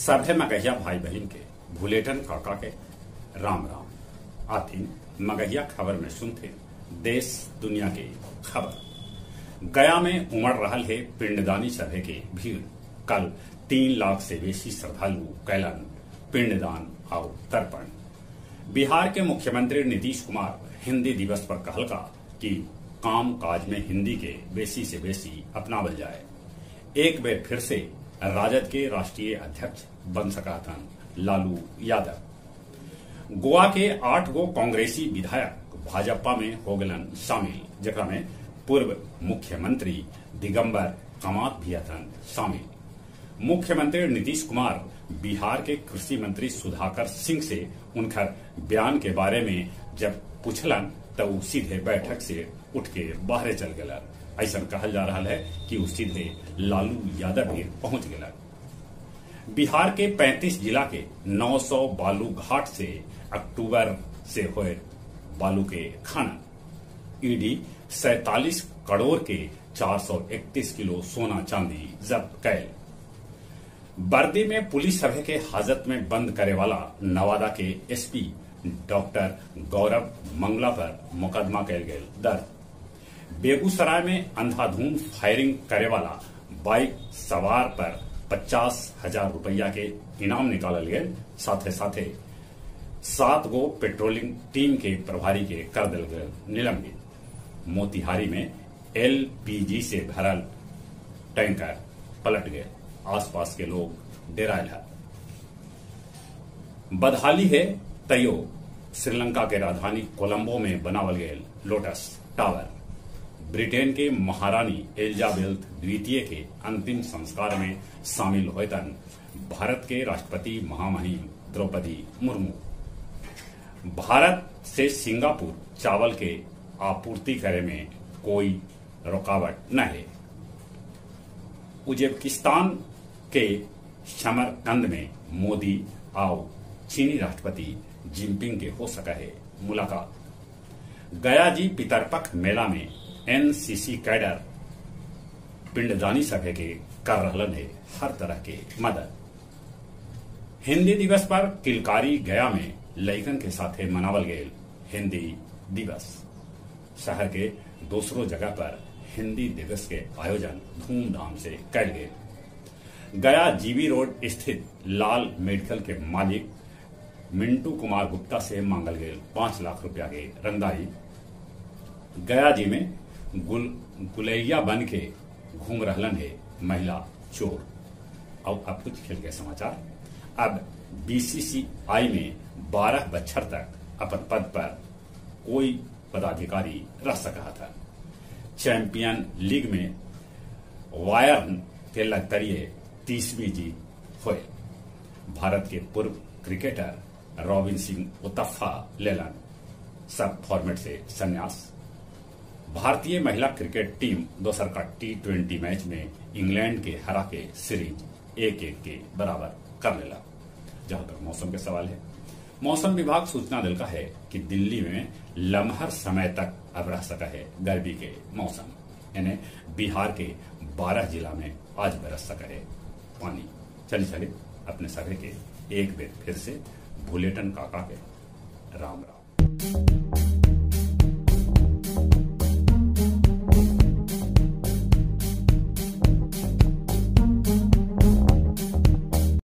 सभे मगहिया भाई बहन के भुलेटन काका के राम राम। आथिन मगहिया खबर में सुनते देश दुनिया के खबर। गया में उमड़ रहल है पिंडदानी सभे के भीड़। कल 3 लाख से बेसी श्रद्धालु कैलन पिंडदान और तर्पण। बिहार के मुख्यमंत्री नीतीश कुमार हिंदी दिवस पर कहलका कि काम काज में हिंदी के बेसी से बेसी अपनावल जाए। एक बेर फिर से राजद के राष्ट्रीय अध्यक्ष बन सका थन लालू यादव। गोवा के 8 गो कांग्रेसी विधायक भाजपा में हो गलन शामिल, जेकरा में पूर्व मुख्यमंत्री दिगंबर कामत भी हथन शामिल। मुख्यमंत्री नीतीश कुमार बिहार के कृषि मंत्री सुधाकर सिंह से उनकर बयान के बारे में जब पूछलन तब वो सीधे बैठक से उठ के बाहर चल गलन। ऐसा कहल जा रहा है कि वो सीधे लालू यादव भी पहुंच गलन। बिहार के 35 जिला के 900 बालू घाट से अक्टूबर से हुए बालू के खनन। ईडी 47 करोड़ के 431 किलो सोना चांदी जब्त कैल। बर्दी में पुलिस सभा के हाजत में बंद करे वाला नवादा के एसपी डॉक्टर गौरव मंगला पर मुकदमा कैल गया दर्ज। बेगूसराय में अंधाधुंध फायरिंग करे वाला बाइक सवार पर 50,000 रुपया के इनाम निकालल गए। साथे साथे 7 गो पेट्रोलिंग टीम के प्रभारी के कर दिल गए निलंबित। मोतिहारी में एलपीजी से भरल टैंकर पलट गए, आसपास के लोग डेरायल है। बदहाली है तयो श्रीलंका के राजधानी कोलंबो में बनावल गए लोटस टावर। ब्रिटेन के महारानी एलिजाबेथ द्वितीय के अंतिम संस्कार में शामिल होतन भारत के राष्ट्रपति महामहिम द्रौपदी मुर्मू। भारत से सिंगापुर चावल के आपूर्ति करे में कोई रुकावट न है। उज्बेकिस्तान के समरकंद में मोदी और चीनी राष्ट्रपति जिनपिंग के हो सका है मुलाकात। गया जी पितरपख मेला में एनसीसी कैडर पिंडदानी सभा के कर रहलन है हर तरह के मदद। हिंदी दिवस पर किलकारी गया में लइकन के साथे मनावल गए हिंदी दिवस। शहर के दूसरों जगह पर हिंदी दिवस के आयोजन धूमधाम से कैल गए। गया जीबी रोड स्थित लाल मेडिकल के मालिक मिंटू कुमार गुप्ता से मांगल गए 5 लाख रुपया के रंगदारी। गया जी में गुलैया बन के घूम रहलन है महिला चोर। और अब कुछ खेल के समाचार। अब बीसीसीआई में 12 बच्छर तक अपन पद पर कोई पदाधिकारी रह सका था। चैंपियन लीग में वायर्न के लगतरिये 30वीं जीत हुए। भारत के पूर्व क्रिकेटर रॉबिन सिंह उतफ्फा लेलन सब फॉर्मेट से संन्यास। भारतीय महिला क्रिकेट टीम दोसर का T20 match में इंग्लैंड के हरा के सीरीज 1-1 के बराबर कर लेला। जहां तक मौसम के सवाल है, मौसम विभाग सूचना दिलका है कि दिल्ली में लम्हर समय तक अब रह सका है गर्मी के मौसम। यानी बिहार के 12 जिला में आज बरस सका है पानी। चले चले अपने सभी के एक बेर फिर से भुलेटन काका के राम राम।